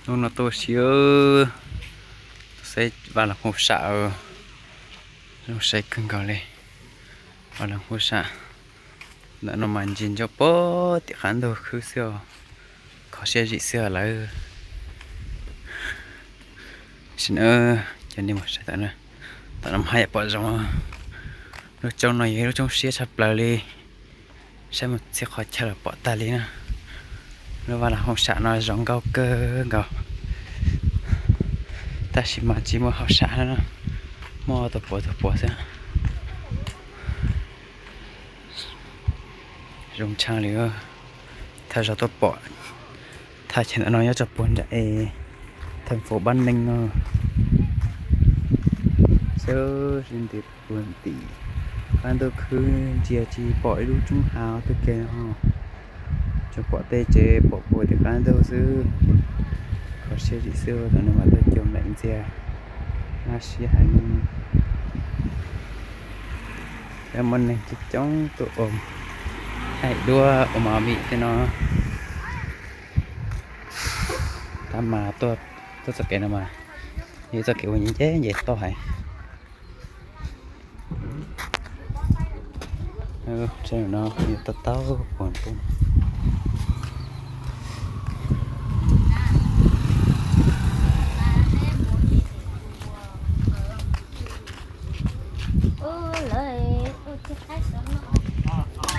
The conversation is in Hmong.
Hnub no tuaj ua si, tuaj saib vaj loog hauj sam, zoo saib kawg nkaus li. Vaj loog hauj sam ntawm no mas ntsia ntsoov pem tim qab ntug khwb xwb os, kho siab zim xwb lawm. Sim no coj nej mus saib tom no, tom no mas yam pom zoo. Lub roob no yog ib lub roob siab tshaj plaws li, saib mus txhij qhov chaw los pom tag li na. Lub vaj loog hauj sam no zoo nkauj kawg nkaus, tab sis mas tsis muaj hauj sam na, muaj tus puav tus puav xwb. Zoo tshaj li, thawj zaug tuaj pom. Thaj chaw ntawm no nyob rau puag nram es theej fauv Pab Neeg no. Xwb sib nti puag tim qab ntug khwb ntsia tsis pom ib lub roob hav tuaj ke no, tsuas pom tej tsev pom puag tim qab ntug xwb. Kho siab zim xwb, tam no mas tuaj coj nplaim ntxiag, nab siab heev. Muaj neeg coob coob tuaj ua haim duab ua mov vim tej no. Tab mas tuaj txoj kev no mas yog txoj kev uas nce nce toj heev. Tsev no yog tau tau puag npoo.